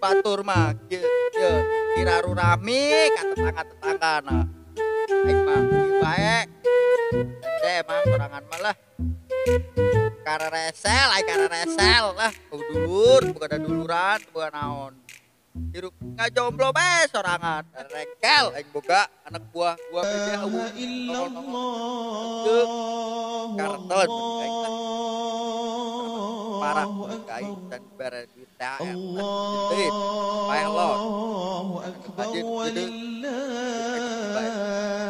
Batur mah kieu kieu kirarurami ka tetangga-tetangga na. Aing mah kieu bae. Teh emang sorangan mah lah. Kareresel, aing kareresel lah. Dulur, boga duluran, boga naon. Hirup ngajomblo bae sorangan. Rengkel aing boga anak buah gua beda eueuh. Karton aing lah. Parah aing dan bare duit THR. Duit paeh lot. Anjir gede.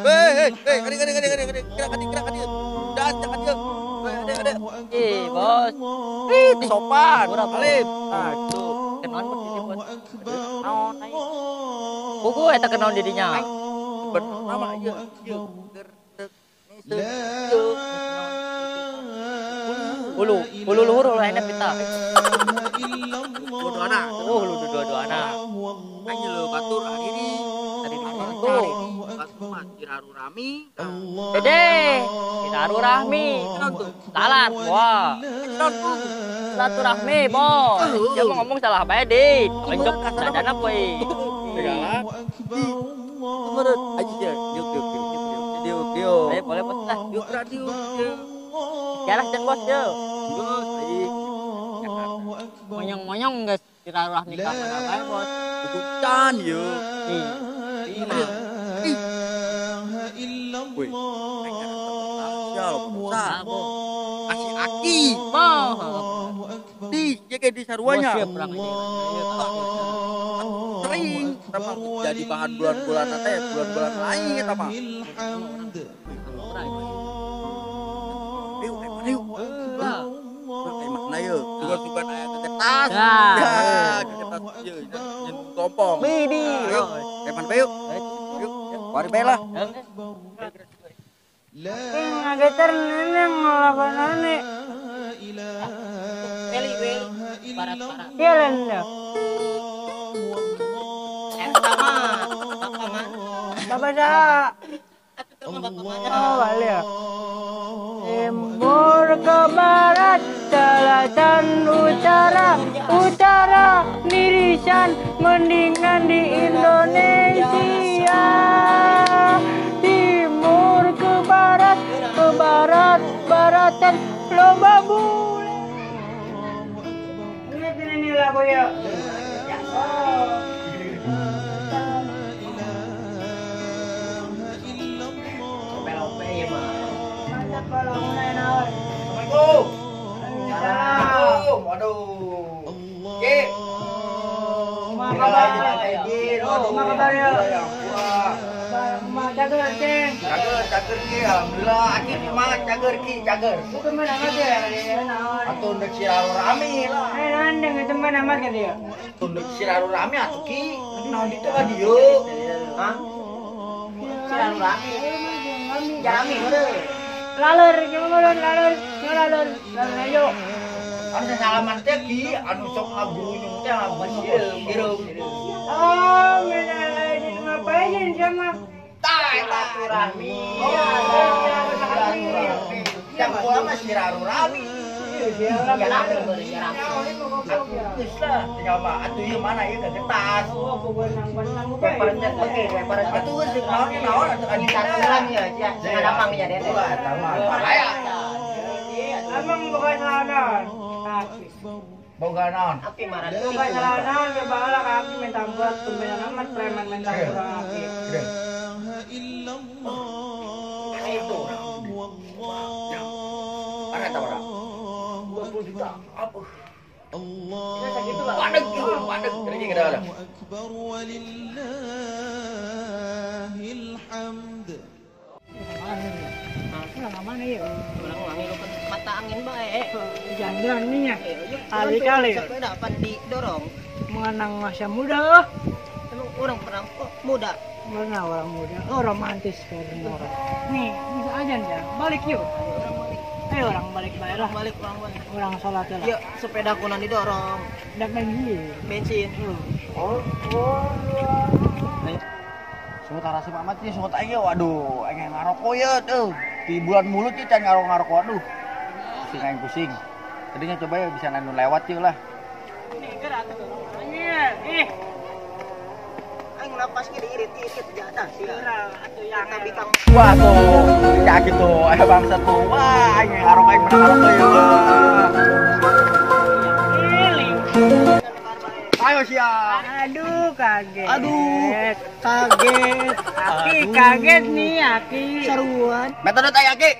Hei, hei, kadi kadi kadi kadi kadi kadi kadi kadi. Dan jangan dia. Ada ada. Ih, bos. Ih, sopan. Alif. Nah, itu. Kenaon bos di bos. Naon aing. Buku eta kenaon di dinya. Bener nama ieu. Ieu gertek niseu. Hulu, hulu luhur hulu enak kita. Dua-duana. Oh, hulu dua-duana. Aing leu batur ari tuh. Batur mah Cirarurami. Dede, Cirarurami. Salah, wah. Silaturahmi, bos. Dia mau ngomong salah bae, Dit. Lonjok dadana poe. Segala. Menurut aja ya, diuk diuk diuk diuk diuk diuk. Ayo boleh bos lah. Diuk diuk diuk. Jarak dan bos yo. Monyong-monyong guys, Cirarurahmi ka mana bae, bos. Bukan yo. Ih. Wih, kasih aki. Di, ya kayak di saruanya. Sering, sama jadi bahan bulan-bulan teh, bulan-bulan lain kita mah. Yuk, yuk, mana yuk? Sugan-sugan aya kegetas. Ya, kegetas ieu nyen tompong. Bidi. Yuk, mana bae yuk? Yuk, mari bae lah. Ngageter neneng ngelakonane. Weli weli barat-barat. Iya lenda. Eta mah bapak mah. Bapak saha? Atuh mah bapak mana? Oh, bali ya. Timur ke barat, selatan, utara, utara, nirisan, mendingan di Indonesia. Timur ke barat, baratan, loba bule. Ini ini lagu ya. Oh. Lope-lope ya mah. Mantap kalau mulai naon. Assalamualaikum. Assalamualaikum. Waduh. Ki. Kumaha kabar ya? Wah, cager ceng. Cager, cager ki. Alhamdulillah, aki kumaha cager ki, cager. Bukan mana amat ya, naon. Atuh ndek Cirarurami lah. Eh, naon deung itu mana amat kan dia? Atuh ndek Cirarurami atuh ki. Naon ditu ka dieu? Hah? Cirarurami. Jarami heureun. Lalur, gimana lalur, lalur, lalur ayo. Anu salaman teh ki, anu sok ngagurunyung teh ngagurunyung hirup. Oh, ngelain ngapain sama? Tah, silaturahmi. Oh, silaturahmi. Yang pola mah Cirarurami. Geus lah, tinggal mah atuh ieu mana ieu kagetas. Oh, bebenang-benang bae. Parencet oke, parencet. Atuh geus naon naon atuh saturan ya, sia gampang nya deh. Wah, eta mah bahaya. Emang bukan salah kaki. Boga naon? Api marah. Bukan salah naon, bahala kaki minta buat tumben amat preman minta kurang kaki. Itu. Mana eta barang? 20 juta. Apa? Allah. Padeg gitu, padeg. Kira-kira kita ada. Pulang mana ya? Pulang wangi lu mata angin bae. Jangan nih ya. Kali-kali. Sepeda dapat didorong. Mengenang masa muda. Emang orang pernah muda. Pernah orang muda. Oh, romantis kayak orang. Nih, bisa aja ya. Balik yuk. Ayo orang balik bae lah. Balik orang balik. Orang sholat lah. Yuk, sepeda kunan didorong. Dan bensin. Bensin. Oh. Semut arasep amat sih, semut aing waduh, aing ngaroko ya tuh. Di bulan mulut sih can ngaroko-ngaroko aduh. Pusing aing pusing. Tadinya coba ya bisa nanu lewat yuk lah. Nih gerak tuh. Anjir, ih. Aing napas ge diirit-irit jadah sia. Atuh yang tapi kang. Wah tuh, ya gitu. Ayo bangsa tuh. Wah, aing ngarok aing menang arok ya. Ayo siap. Aduh, kaget. Aduh, kaget. Aki kaget nih, Aki. Seruan. Metode teh Aki.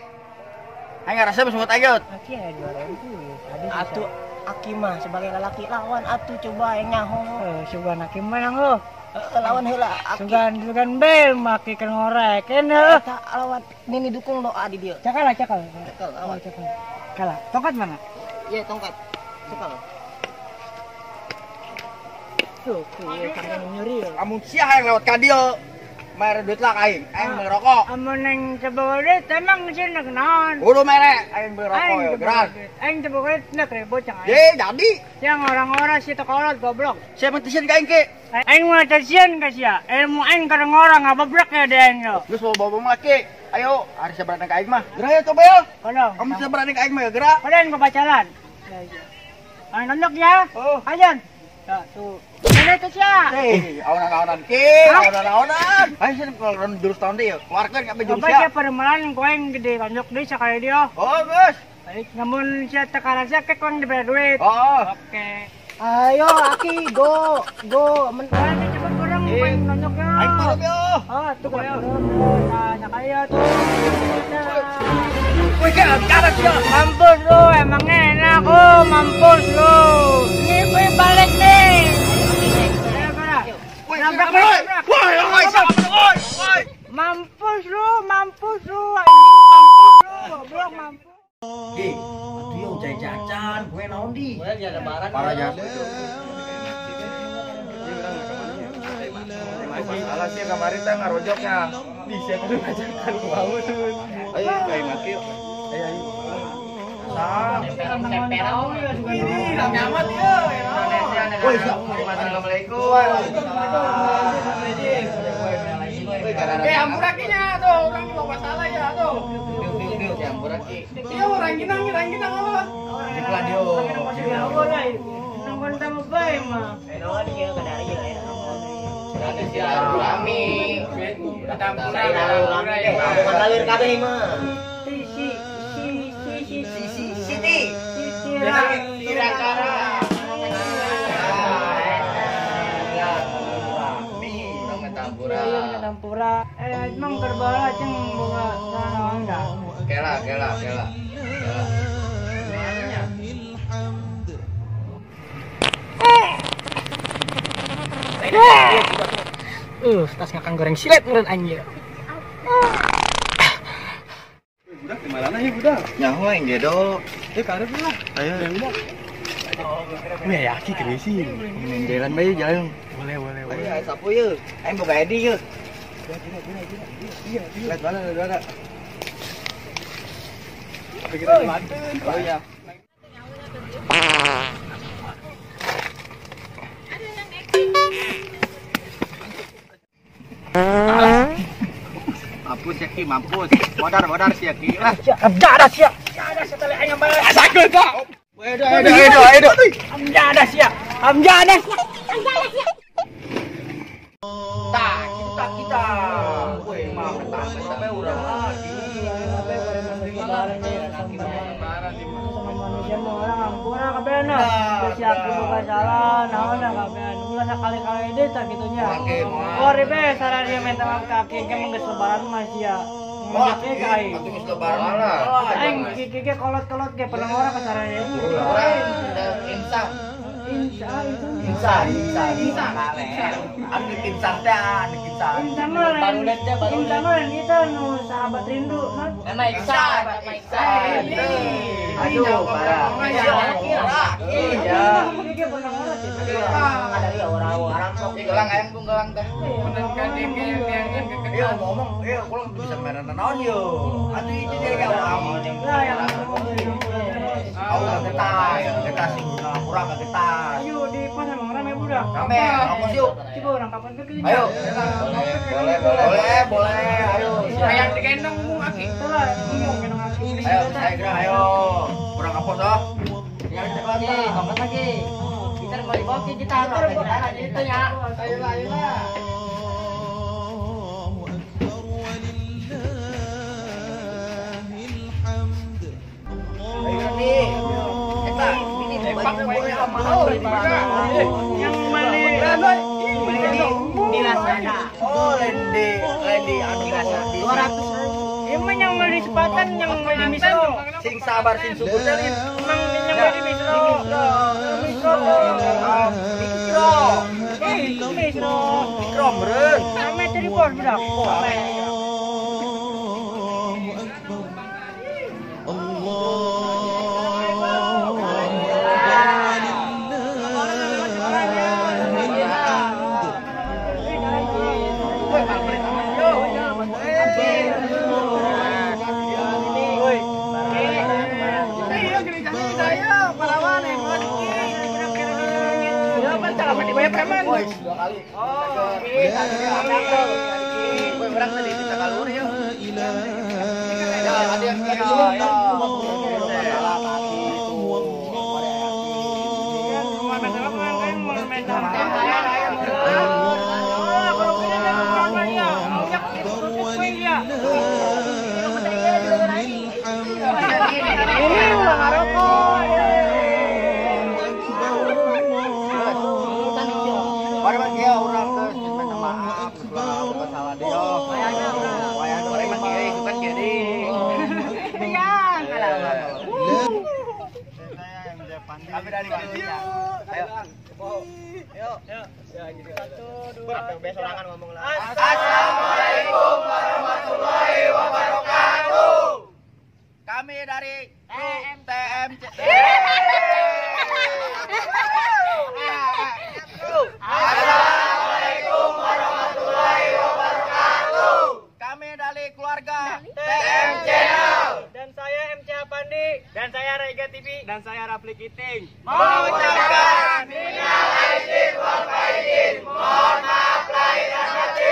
Aing ngarasa semut aing. Aki aya 2000. Atuh Aki mah sebagai lelaki lawan atuh coba aing nyaho. Sugan Aki menang lo. Lawan heula Aki. Sugan be maki kan ngorekeun heuh. Eta lawan nini dukung doa di dieu. Cakal cakal. Cakal lawan. Cakal. Kalah. Tongkat mana? Iya, tongkat. Cakal. Tuh, kan nyuri. Amun sia hayang lewat ka dieu. Mere duit lah aing, aing beli rokok. Amun neng coba duit emang sih nek naon. Kudu mere, aing beli rokok ya, gerak. Aing coba duit nek ribut cang aing. Ye, jadi. Yang orang-orang si tekolot goblok. Sia mentisieun ka aing ke. Aing mah tesieun ka sia. Ilmu aing kadang orang ngabebrek ya de aing yo. Geus bawa-bawa mah ke. Ayo, ari sia berani ka aing mah. Gerak ya coba ya. Kodong. Kamu sia berani ka aing mah ya gerak. Kodong ke pacaran. Aing nonjok ya. Oh. Ajan. Ya, tuh. Mana itu sia? Eh, aonan-aonan ke, aonan-aonan. Ayo sih kalau jurus tahun deh, keluarkan kabeh jurus sia. Coba sia permelan ku aing gede tonjok deui sakali dia. Oh, geus. Baik, namun sia teu karasa kek ku dibere duit. Oh. Oke. Ayo Aki, go, go. Men coba kurang ku aing nonjoknya. Aing parah yo. Oh, tuh ayo. Nah, sakali ya tuh. Wih, karat sia. Mampus lu, emangnya enak oh, mampus lu. Nih, gue balik nih. Nabrak, nabrak. Woi, woi, woi. Mampus lu, mampus lu, anjing, mampus lu, goblok mampus. Ki, atuh yo jajan, gue naon di? Gue ya lebaran. Parah ya. Masalah sih kemarin teh ngarojoknya. Di siapa tuh ngajakan mau tuh. Ayo, kayak mati yuk. Ayo, ayo. Sam. Ini rame amat ya. Woi, Assalamualaikum. Eh, ampurakinya tuh orang mau masalah ya tuh. Ampuraki. Iya, orang ginang apa? Di radio. Nongkon tamu bae mah. Naon ieu kadari ieu. Silaturahmi. Silaturahmi. Kabeh mah. Si si si si si Siti. Sirakara. Tampura. Emang kerbala ceng boga naon dah. Kela. Tas ngakang goreng silet meureun anjir. Budak di mana ya budak? Nyaho aing gedo. Eh karep lah. Ayo. Wih, yaki crazy. Main jalan bae jalan. Boleh. Ayo sapu yeuh. Aing boga Edi yeuh. Iya. Lihat mana. Pikiran Banten. Oh iya. Mampus ya Ki, mampus. Modar sih ya Ki lah. Amjada sia. Amjada sia tali aing bae. Asakeun ka. Edo. Amjada sia. Amjada sia. Tah, kita. Woi, mah sampai urang lagi. Sama manusia mah orang ampura kabehna. Geus yakin boga salah, naonna kabehan. Ulah sakali-kali deui tah kitu nya. Oh, ribe sararea minta maaf ka aki ge mah geus lebaran mah sia. Wah, Ngajak ka aing. atuh geus lebaran lah. Aing ki ge kolot-kolot ge pernah orang ka sararea. Urang insaf. Insya Insan. Anu insan teh, anu insan. Insan mah lain. Insan mah lain kita nu sahabat rindu. Nama Iksan, nama Iksan. Aduh, parah. Iya. Iya, pernah orang sih. Ada dia orang-orang sok. Gelang ayang bung gelang teh. Iya ngomong, iya kalau bisa meran naon yo. Atuh itu dia ya ngomong. Lah yang ngomong. Aku getas sing kurang getas. Ayo di pas emang rame budak. Rame, ngomong yuk. Coba orang kapan ke sini? Ayo. Boleh, ayo. Kayak digendong mung aki. Lah, ngomong gendong aki. Ayo, saya gerak ayo. Kurang kapos oh. Lagi, tongkat lagi. Gitar mau dibawa ke gitar. Gitar itu ya. Ayolah, ayolah. Yang beli di Lazada. Oh, Lendi, Lendi anu di Lazada. 200. Emang yang beli sepatan yang beli misro. Sing sabar sing syukur teh. Emang yang beli misro. Misro. Mikro. Misro. Mikro meureun. Ame tadi bos budak. Dua kali. Oh, orang tadi kita kalur ya. Ada yang Assalamualaikum warahmatullahi wabarakatuh. Kami dari TMC. Assalamualaikum warahmatullahi wabarakatuh. Kami dari keluarga TM Channel. Dan saya MC Apandi. Dan saya Raiga TV. Dan saya Rafli Kiting. Mengucapkan minal aidin wal faizin. Mohon maaf lahir dan batin.